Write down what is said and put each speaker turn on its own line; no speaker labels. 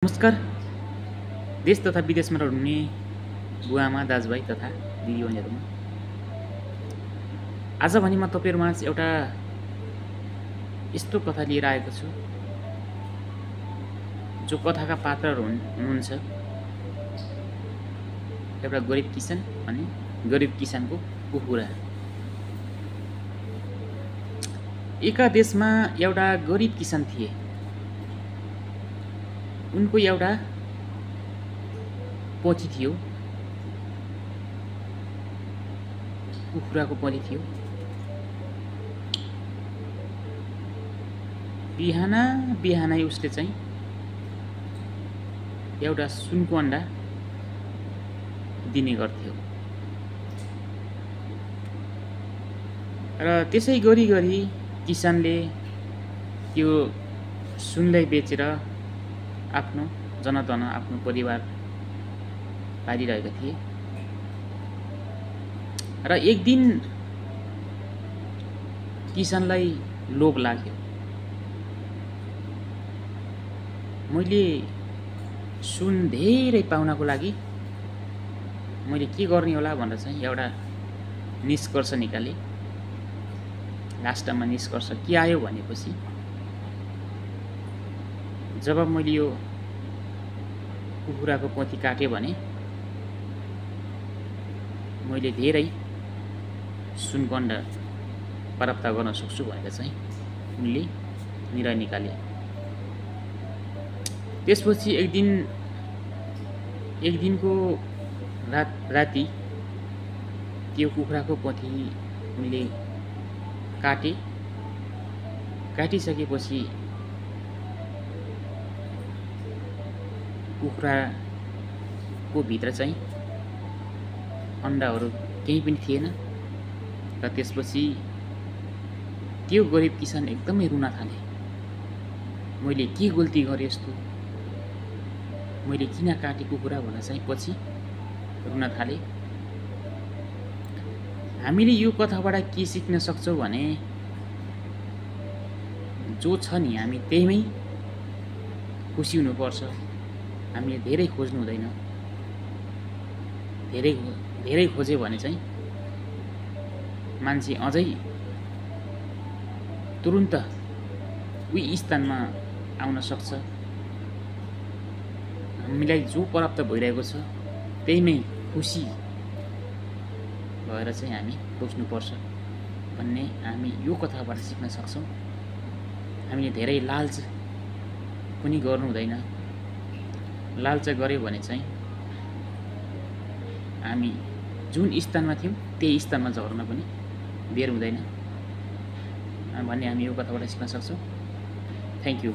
नमस्कार। देश तथा विदेशमा हुने बुवाआमा दाजुभाइ तथा दिदीबहिनीहरूमा आज भने म तपाईँहरूमाझ एउटा यस्तो कथा लिएर आएको छु जो कथाका पात्रहरू हुनुहुन्छ एउटा गरिब किसान अनि गरिब किसानको कुखुरा। एका देशमा एउटा गरिब किसान थिए। उनको एउटा पोथी थियो, कुखुराको पोथी थियो। बिहानै उसले चाहिँ एउटा सुनको अन्डा दिने गर्थ्यो र त्यसै गरी किसानले त्यो सुनलाई बेचेर आफ्नो जनधन आफ्नो परिवार पालिरहेका थिए। र एक दिन किसानलाई लोभ लाग्यो, मैले सुन धेरै पाउनको लागि मैले के गर्ने होला भनेर चाहिँ एउटा निष्कर्ष निकाले। लास्टमा निष्कर्ष के आयो भनेपछि जब मैले यो कुखुराको पोथी काटेँ भने मैले धेरै सुनको अन्डा प्राप्त गर्न सक्छु भनेर चाहिँ उनले निर्णय निकाले। त्यसपछि एक दिनको राति त्यो कुखुराको पोथी उनले काटिसकेपछि कुखुराको भित्र चाहिँ अन्डाहरू केही पनि थिएन। र त्यसपछि त्यो गरिब किसान एकदमै रुन थाले। मैले के गल्ती गरेँ यस्तो, मैले किन काटेँ कुखुरा भनेर चाहिँ पछि रुन थाले। हामीले यो कथाबाट के सिक्न सक्छौँ भने जो छ नि हामी त्यहीमै खुसी हुनुपर्छ। हामीले धेरै खोज्नु हुँदैन। धेरै खोज्यो भने चाहिँ मान्छे अझै तुरुन्त उही स्थानमा आउन सक्छ। हामीलाई जो प्राप्त भइरहेको छ त्यहीमै खुसी भएर चाहिँ हामी बस्नुपर्छ भन्ने हामी यो कथाबाट सिक्न सक्छौँ। हामीले धेरै लालच पनि गर्नु हुँदैन। लालच गऱ्यो भने चाहिँ हामी जुन स्थानमा थियौँ त्यही स्थानमा झर्न पनि बेर हुँदैन भन्ने हामी यो कथाबाट सिक्न सक्छौँ। Thank you.